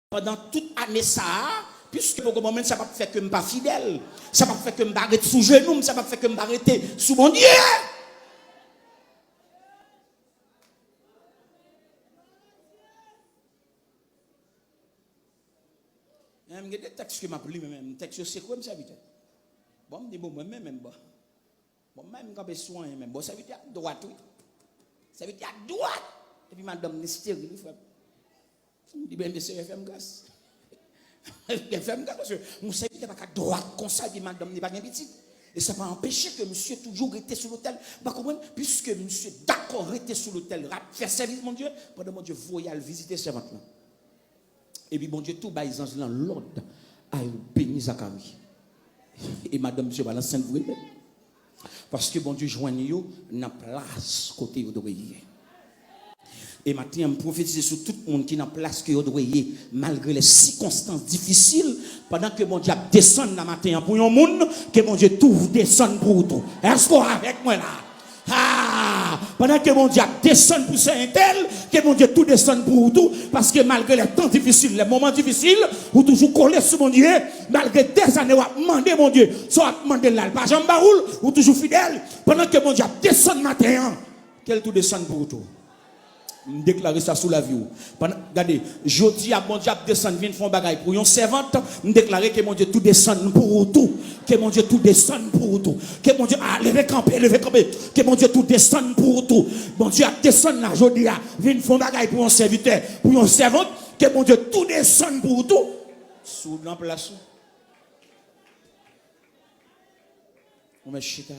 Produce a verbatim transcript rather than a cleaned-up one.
pandan tout ane sa a, piske poko moman sa p ap fè ke m pa fidèl, sa p ap fè ke m pa ret sou jenou m, sa p ap fè ke m pa rete sou Bondye. Men m gen de tèks ke m ap li, men, men tèks yo sekwe m, sèvitè. Bon, m di, bon, mwen menm, menm, bon. Bon, m pa menm kanpe sou anyen, menm. Bon, sèvitè a dwat, wi. Sèvitè a dwat! Epi madanm li esteril, wi, frè m. M di, ben, mesye, fè m gras. Fè m gras, paske yon sèvitè pa ka dwat konsa, epi madanm li pa gen pitit. E sa pa anpeche ke misye toujou rete sou lotèl. Ou pa konprann? Piske misye dakò rete sou lotèl, ap fè sèvis Bondye, pandan Bondye voye al vizite sèvant lan. Epi Bondye tou bay zanj lan lòd, al beni Zakari. E madanm misye pa ansent vre menm. Paske Bondye jwenn yo nan plas kote yo dwe ye. E maten an, m pwofetize sou tout moun ki nan plas ke yo dwe ye, malgre lè sikonstans difisil, pandan ke Bondye ap desann nan maten an pou yon moun, ke Bondye tou desann pou ou tou. Èske w avèk mwen la? Ah! Pandan ke Bondye ap desann pou sè entèl, ke Bondye tou desann pou ou tou, paske malgre lè tan difisil, lè moman difisil, ou toujou kole sou Bondye, malgre dèzane w ap mande Bondye, sa w ap mande l la, l pa janm ba ou l, ou toujou fidèl, pandan ke Bondye ap desann maten an, ke l tou desann pou ou tou. M deklare sa sou lavi w. Pandan, gade, jodi a Bondye ap desann vin fè yon bagay pou yon sèvant, m deklare ke Bondye tou desann pou ou tou. Ke Bondye tou desann pou ou tou. Ke Bondye, ah, leve kanpe, leve kanpe. Ke Bondye tou desann pou ou tou. Bondye ap desann la jodi a, vin fè yon bagay pou yon sèvitè, pou yon sèvant. Ke Bondye tou desann pou ou tou. Si w nan plas ou, ou mèt chita.